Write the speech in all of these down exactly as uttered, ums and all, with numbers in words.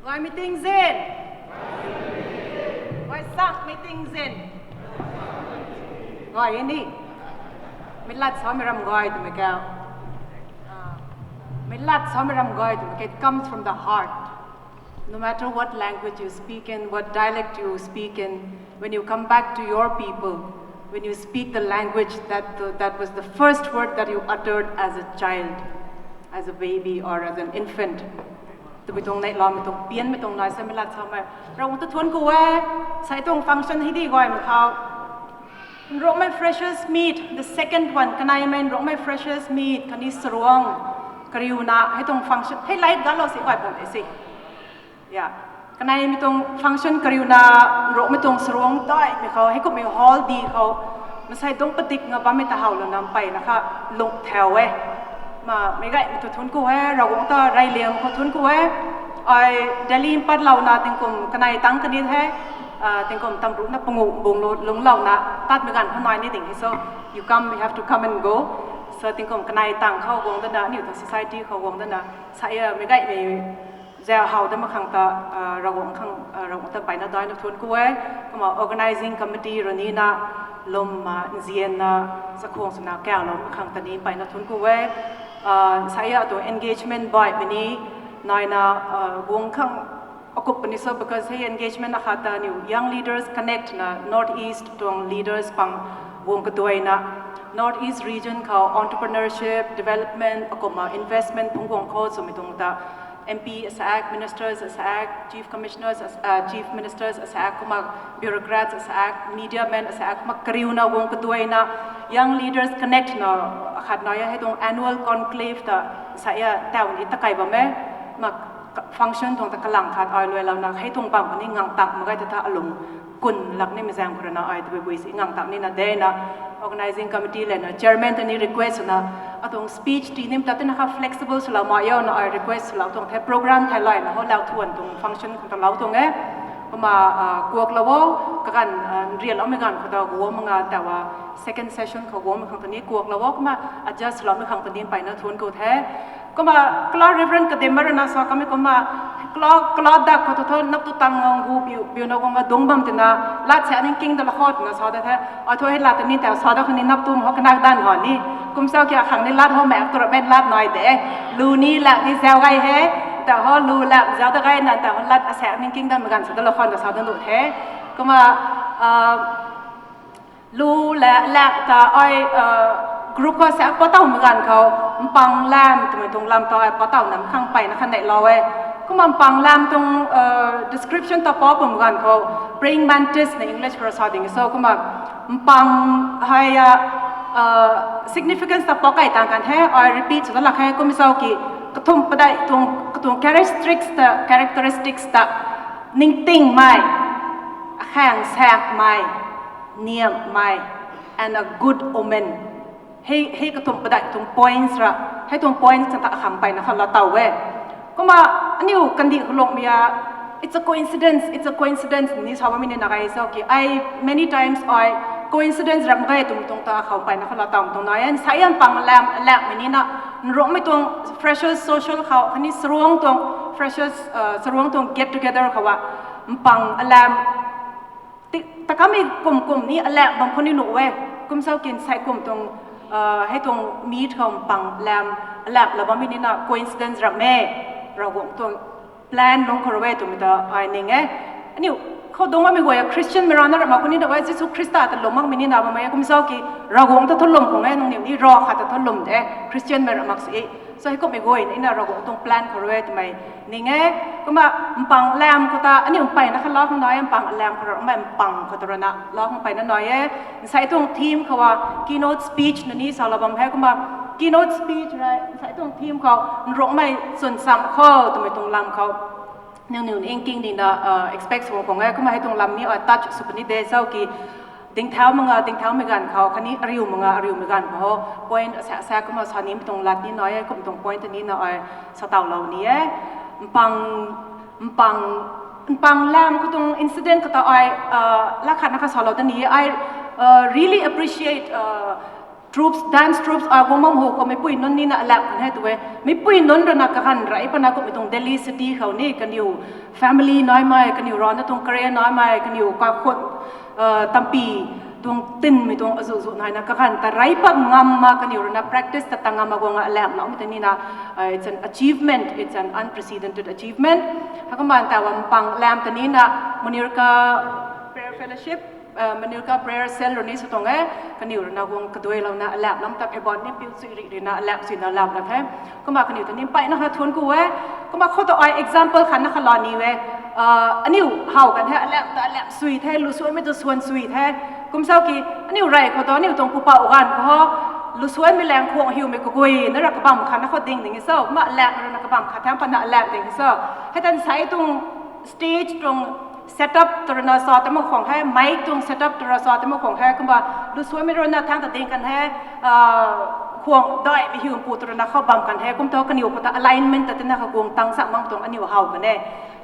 Gay meeting zin. Gay sak meeting zin. Gay ni. Meic lat samei ram gay twmei kau. Ah, meic lat samei ram gay twmei kau, it comes from the heart. No matter what language you speak in, what dialect you speak in, when you come back to your people, when you speak the language that, that was the first word that you uttered as a child, as a baby or as an infant, twmei tuang neihlamei tuang pianmei tuang nai samei lat samei. Ravguangc ta thuanc ku e, sei tuang function hei di gaymei khou. Nrokmei freshers meet, the second one, kaneimei nrokmei freshers meet, khatni saruang, kariuna, hei tuang function, hei light galou si gay bam e si. Ya. Kaneimei tuang function kariuna, nrokmei tuang saruang daimei khou, hei kumhmei hall di khou, masei dungc padik nga bammei ta howlou nam mpeyna kha lung thau e. Ma, meic gaymei tu thuanc ku e, Ravguangc ta reyliang khou thuanc ku e. Ai Delhi patlouna tingkum kanei tang kani the, ah, tingkum tamruhna panguh bung lunglouna tatmei ganv khou nai ni ding hei so, you come, you have to come and go. So tingkum kanei tang khou guang dana, aniu tuang society khou guang dana, sa e, meic gaymei zau how da mak khang ta, ah, Ravguangc khang, ah, Ravguangc ta mpeyna daina thuanc ku e. Kumna organizing committee rui nina, lwm, ah, nzianna, chakhwang swna kaulou mak khang ta ni mpeyna thuanc ku e. Ah, sa e atuang engagement baihmei ni, naina, ah, guang khang akup puni so, because hei engagement akhat ta aniu Young Leaders Connect na North East tuang leaders pang guang kaduaina, North East region khou entrepreneurship, development, akumna investment phungc guang khou swmei tuang ta M P asaekc, ministers asaekc, chief commissioners as-, ah, chief ministers asaekc, kumna bureaucrats asaekc, media men asaekc, kumna kariuna guang kaduaina, Young Leaders Connect na akhat nai e, hei tuang annual conclave ta sa e, tau ni takai bam e, kumna function tuang ta kalang khat ai luailouna, hei tuang bam kani ngang tak mak ge ta tha alung kun lak nimei zaeng khou rui na ai tabui bui si ngang tak nina dena, organizing committee lana chairman ta ni request swna, atuang speech ti nim ta tina kha flexible swlou ma youna ai request swlou tuang the, program theilayna hou lau thuan tuang function khou ta lou tuang e. Kumna, ah, kuaklou o, kaganv, ah, nrianloumei ganv khou ta guang mak nga tawa second session khou guangmei khang ta ni kuaklou o, kumna adjust swloumei khang ta ni mpeyna thuanc ku the. Kumna kala Reverend Kadimma rui na sa kamei kumna, kala, kala dak khou thu thu nap tu tang ngam gu biu, biuna guang adungc bam tina, lat sa ning king da la khou twna sa da the. Ai thu hei lat ta ni tau sa da khou ni nap tu ho kanak dan ho ni. Kum sau kia khang ni lat ho mak tu ramen lat nai de. Lu ni lak ni zau gay he. Ta ho lu lak zau da gay na ta ho lat asaekc ning king da mei ganv sa da la khou da sa da nu the. Kumna, ah, lu le lak ta ai, ah, group khou sa patau mei ganv khou, mpang lam twmei tuang lam ta ai patau nam khang mpeyna kha neihlou e. Kumna mpang lam tuang, ah, description ta pa pum ganv khou, praying mantis na English khou rui sa ding so, kumna mpang hei, ah, ah, significance ta pa kai tang kan the, ai repeat sw lak khe, kum sau ki, kathumh padeih tuang, katuang characteristics ta, characteristics ta, ningtingmei, akhang sakmei, niamhmei, and a good omen. Hei, hei kathumh padeih tuang points ra, hei tuang points ta akhang mpeyna kha la taw e. Kumna, aniu kandih khulungmei a, it's a coincidence, it's a coincidence ni sa bammei ni na gay sau ki, ai many times ai coincidence ram gay tuang tuang ta akhang mpeyna kha la taw tuang nai e, sa e mpang lam, lamhmei ni na, nrokmei tuang freshers social khou, khatni saruang tuang freshers, ah, saruang tuang get together khou a, mpang alam, ti, ta kamei kum kum ni alam bam khou ni nuh e, kum sau kin sai kum tuang, ah, hei tuang meet khou mpang lam, alam la bammei ni na coincidence ram e, Ravguangc tuang plan lung khou rui e twmei ta ai ning e. Aniu, khou dungc bammei guay a Christian mei rana ram mak khou ni da e, Jisu Khrista ta lwm makmei ni na bammei e, kum sau ki, Ravguangc ta thu lwm khang e, nangniw ni rav khat ta thu lwm de, Christian mei ram mak si e. So hei kumhmei guay ni na Ravguangc tuang plan khou rui e twmei ning e. Kumna mpang lam khou ta, aniu mpeyna kha la khang nai e, mpang lam khou rui mei mpang khou ta rui na la khang mpeyna nai e. Nsei tuang theme khou a, keynote speech na ni sa la bam he, kumna keynote speech rui, nsei tuang theme khou, nrokmei chwn sam khou, twmei tuang lam khou. Nangniw ni nking ni na, ah, expect sw khang e, kumna hei tuang lam ni ai touch sw puni de, sau ki, dingthau mak nga, dingthaumei ganv khou, khatni ariu mak nga, ariumei ganv khou, point asa asa kumna sa nimei tuang lat ni nai e, kum tuang point ni na ai sa tawlou ni e. Mpang, mpang, mpang lam khou tuang incident khou ta ai, ah, la khatna kha salou da ni e, I, ah, really appreciate, ah, troupes, dance troupes, ah, guang bam hu khou meipui nunc ni na alam kan he tu e. Meipui nunc rui na kaganv rui pana kummei tuang Delhi city khou ni kaniw family naimei, kaniw rana tuang career naimei, kaniw kaikhun, uh, tampi tuang tinmei tuang azuh zuh naina kaganv ta rei pat ngam ma, kaniw rana practice ta ta ngam ma guang a lam lam ta nina, uh, it's an achievement, it's an unprecedented achievement. Hakuman ta wam pang lam ta nina, Munirka Prayer Fellowship, uh, Munirka Prayer Cell rui ni sw tuang e, kaniw rana guang kaduailouna alap lam ta phey ban ni piu sui ri rina alap sui na lam na the. Kumna kaniw ta ni mpeyna kha thuanc ku e. Kumna khou ta ai example khat na kha la ni e. Uh, aniu how kan the, alap ta alap sui the, lu suaimei tu suan sui the. Kum sau ki, aniu rey khou ta aniu tuang pupouc ganv khou ho, lu suaimei lang khuang hiumei kagui na ra kabam khat na khou ding ding e so, kumna alap rana kabam khat thang pat na alap ding e so. Hei tan sai tuang stage tuang setup tw rana sa ta mak khwang hei, mic tuang setup tw rana sa ta mak khwang hei, kumna lu suaimei rana thang ta ding kan hei, uh, khuang daimei hiu pu tw rana khou bam kan hei, kum ta kaniw khou ta alignment ta tina kha guang tang sak mang tuang aniu how kan e.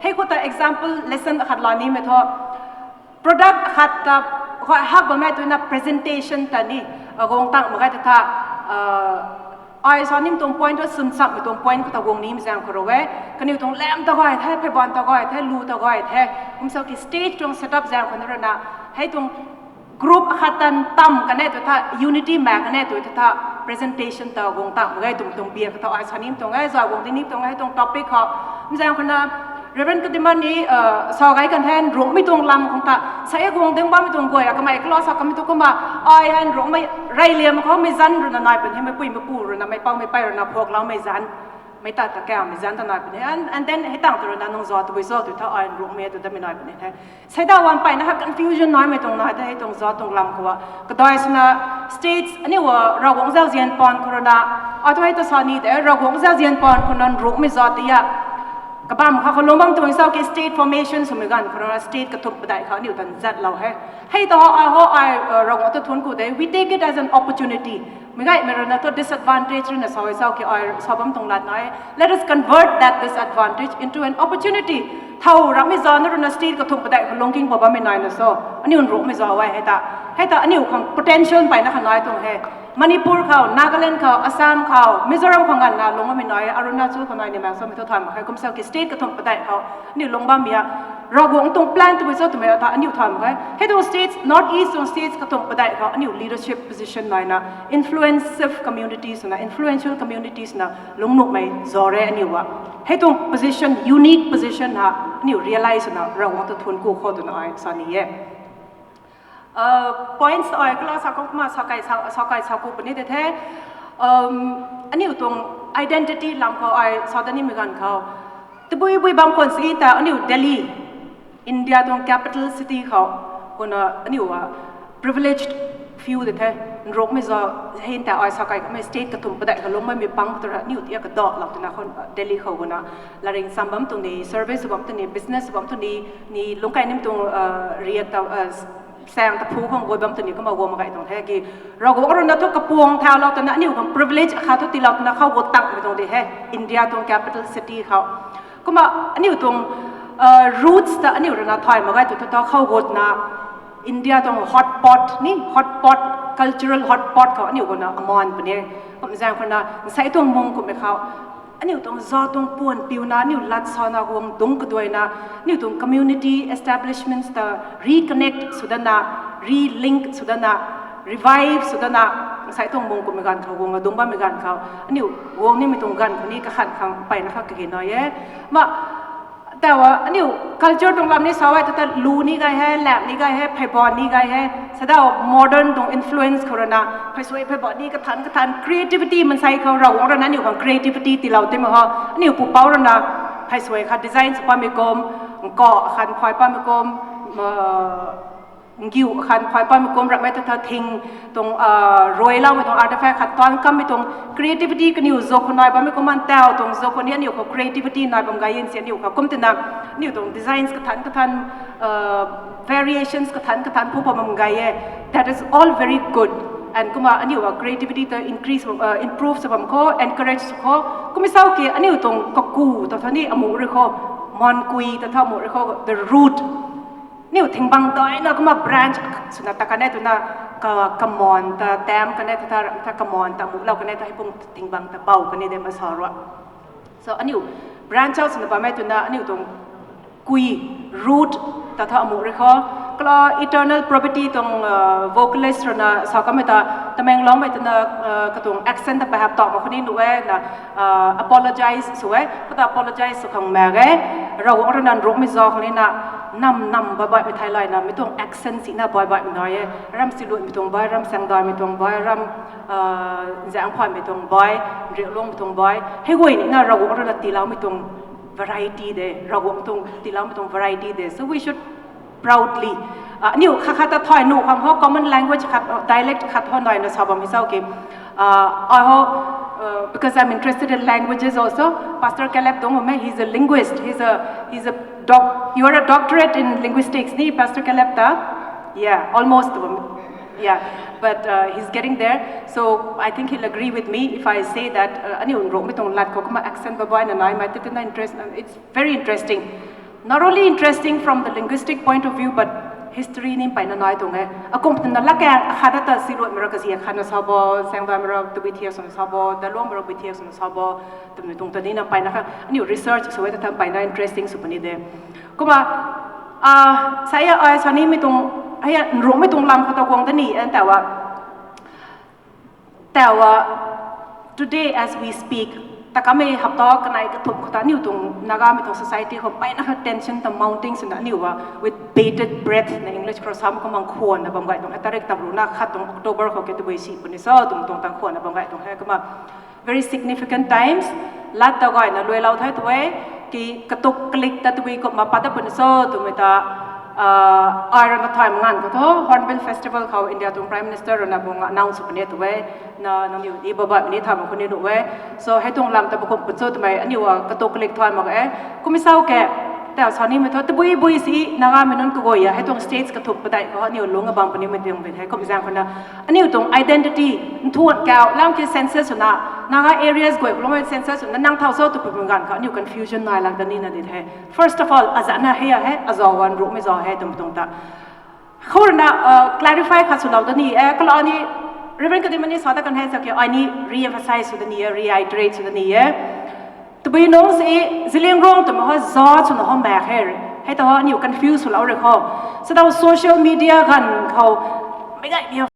Hei khou ta example lesson akhat la nimei thu, product akhat ta hak bammei twna presentation ta ni, uh, guang tang mak gay ta tha, uh, ai sa nim tuang point tu swn sakmei tuang point khou ta guang nimei zaeng khou rui e. Kaniw tuang lam ta gay the, phey ban ta gay the, lu ta gay the. Kum sau ki stage tuang setup zaeng khou na rana, hei tuang group akhat tan tam kan e tu tha, unity mak kan e tu tha, presentation ta guang tang mak gay tuang tuang bia khou ta ai sa nim tuang e, za guang di nim tuang e, hei tuang topic khou. Mzaeng khou na, Reverend Kadima ni, uh, sa gay kan the, nrungmei tuang lam khang ta, sa e guang ding bammei tuang guay, a kamei kalo sa kamei tu kumna, ai hei nrungmei rey liam khoumei zanc rui na nai pun hei, meic pui meic pu rui na, meic pou meic pey rui na phuakloumei zanc, meic ta ta kaumei zanc ta nai pun hei, and, and then hei tang tu rui na nung za tabui za tu tha ai nrungmei tu damei nai pun hei the. Seida wan mpeyna kha confusion naimei tuang nai the, hei tuang za tuang lam khou a. Kadai swna states, aniu a, Ravguangc zauzian pan khou rui na, a tu hei ta sa ni de, Ravguangc zauzian pan khou na nrungmei za ti a. Kabam kha khou lung bam tuang sau ki state formation swmei ganv khou rui na state kathumh padeih khou aniu tan zatlou he. Hei ta ho, ai ho, ai, uh, Ravguangc ta thuanc ku de, we take it as an opportunity. Meic gaymei rui na thu disadvantage rui na sa e sau ki ai sa bam tuang lat nai. Let us convert that disadvantage into an opportunity. Thow ramei za na rui na state kathumh padeih khou lungking pa bammei nai na so. Aniu nrungmei za e hei ta. Hei ta aniu khang potential mpeyna kha nai tuang he. Manipur khou, Nagaland khou, Assam khou, Mizoram khou nganvna lung bammei nai, Arunachal khou nai ni mak samei thu thay mak khe, kum sau ki state kathumh padeih khou aniu lung bammei a. Ravguangc tuang plan tabui cho twmei ta aniu thay mak khe. Hei tuang states, North East tuang states kathumh padeih khou aniu leadership position naina, influential communities na, influential communities na lungnuhmei za re aniu a. Hei tuang position, unique position ha aniu realize na Ravguangc ta thuanc ku khou twna ai sa ni e. Uh, points ai kala sa khou kumna sa kai sa, sa kai sa ku puni de the. Um, aniu tuang identity lam khou ai sa da nimei ganv khou, tabui bui bam khwan si ta aniu Delhi, India tuang capital city khou, kumna aniu a privileged few de the. Nrungmei za, hei ta ai sa kai kamei state kathumh padeih khou lung bammei pang tu ra aniu tia kadalou twna khou Delhi khou kumna laring cham bam tuang ni, service bam tuang ni, business bam tuang ni, ni lungc kai nim tuang, uh, riak ta, uh, sang ta phu khang guay bam tuang ni kumna guang mak gay tuang the ki. Ravguangc rui na thu kapuang thaulou twna aniu khang privilege akhat thu tiilou twna khou gu tangmei tuang de he, India tuang capital city khou. Kumna aniu tuang, uh, roots ta aniu rui na thay mak gay tu thu ta khou gutna India tuang hotpot ni, hotpot, cultural hotpot khou aniu kumna amaan puni. Kum zaeng khou na, nsei tuang mung kummei khou, aniu tuang za tuang puan piuna, aniu lat sana guang dungc kaduaina, aniu tuang community establishments ta reconnect sw dana, relink sw dana, revive sw dana, nsei tuang mung kummei ganv khou guang dungc bammei ganv khou, aniu guang nimei tuang ganv khou ni kakhan khang mpeyna kha kage nai e. Ma, tawa aniu culture tuang lam ni sa e, tata lu ni gay he, lam ni gay he, phey ban ni gay he. Sadau modern tuang influence khou rui na, phey suai phey ban ni kathan kathan creativity mansei khou Ravguangc rui na aniu khang creativity tiilou timei ho. Aniu pupouc rui na phey suai kha design sw pammei kum, nka khan phay pammei kum, uh, ngiu khan phay pammei kum, ramhmei ta tha thing tuang, uh, ruailoumei tuang artifact khat tuang kammei tuang creativity kaniw zuk khou nai bammei kum, man tau tuang zuk khou ni aniu khou creativity nai bam gay e si aniu khou kum twna aniu tuang designs kathan kathan, uh, variations kathan kathan phu bam gay e. That is all very good. And kumna aniu a creativity ta increase, uh, improve sw bam khou, encourage sw khou. Kummei sau ki aniu tuang kaku ta tha ni amu rui khou, mankui ta tha amu rui khou, the root. Aniu thingbang daina kumna branch swna ta kan e twna ka, kamaan ta tam kan e tha, tha kamaan ta mulou kan e tha, hei pung thingbang ta bou kan e de masa rui. So aniu branch out swna bammei twna aniu tuang kui, rude ta tha amu rui kho. Kala Eternal Poverty tuang vocalist rui na sa kamei ta, Tamenglongmei twna katuang accent ta pahap tawh mak khuni nuh e na, apologize sw e, kata apologize sw khang mak e. Ravguangc rui na Nrukmei zauc khang ni na, nam nam baih baihmei theilayna mi tuang accent sina baih baihmei nai e. Ram Siluatmei tuang baih, Ram Saengdaimei tuang baih, Ram Nzaengphaymei tuang baih, Nriakluangmei tuang baih, hei guay ni na Ravguangc rui na tiiloumei tuang variety de, Ravguangc tuang tiiloumei tuang variety de. So we should proudly, aniu khat khat ta thay nuh khang ho, common language khat, dialect khat ho naina sa bam hi zauc ki, I hope, because I'm interested in languages also, Pastor Caleb dungc me, he's a linguist, he's a, he's a doc, you are a doctorate in linguistics ni, Pastor Caleb ta? Yeah, almost, yeah, but he's getting there. So I think he'll agree with me if I say that aniu Nrukmei tuang lat khou kumna accent baih baihna naimei tei tei na interest, it's very interesting. Not only interesting from the linguistic point of view, but history ni mpeyna nai tuang e. Akum twna lak e, akhat ta Siluatmei rui kazi akhatna sa bo, Saengdaimei rui tabui thiak swna sa bo, Daluangmei rui bui thiak swna sa bo, twmei tuang ta ni na mpeyna kha aniu research sw e ta tha mpeyna interesting sw puni de. Kumna, sa e, ai sa nimei tuang, hei Nrukmei tuang lam khou ta guang da ni, and taw a, taw a, today as we speak, ta kamei hapta kanei kathumh khou ta aniu tuang Nagamei tuang society khou mpeyna kha tension ta mounting swna aniu a with bated breath na English khou sam kumna khwanna bam gay tuang e, tarik tamruna khat tuang October khou ke tabui si puni sa tuang tuang tang khwanna bam gay tuang e kumna very significant times. Lat ta gayna luailou the tw e, ki katuk kalik ta tabui kumna pat da puni sa twmei ta, ai rui na thay nganv khou thu Hornbill Festival khou India tuang Prime Minister rui na bung announce sw puni tw e, na nangniw ni baih baihmei ni thay mak khuni nuh e. So hei tuang lam ta bakum puni sa twmei aniu a katuk kalik thay mak e. Kumna sa ke, taw sa nimei thu tabui bui si Nagamei nunc kaguay a hei tuang states kathumh padeih khou aniu lungc a bam punimei tuang bin hei kum zaeng khou na aniu tuang identity, nthuan kau lam ki census swna, Naga areas guay khou lungmei census swna nang thau cho tw pui ganv khou aniu confusion nai lak da nina di the. First of all, azana hei a hei, azau a Nrukmei zauc hei twmei tuang ta khou rui na clarify khat swlou da ni e, kala ni Reverend Kadimani sa ta kan hei sa ki ai ni re-emphasize sw da ni e, reiterate sw da ni e. Tabui nungc si Zeliangrong twmei ho zauc swna ho mak he, hei ta ho aniu confuse swlou rui khou. Sa tau social media ganv khou meic gay ni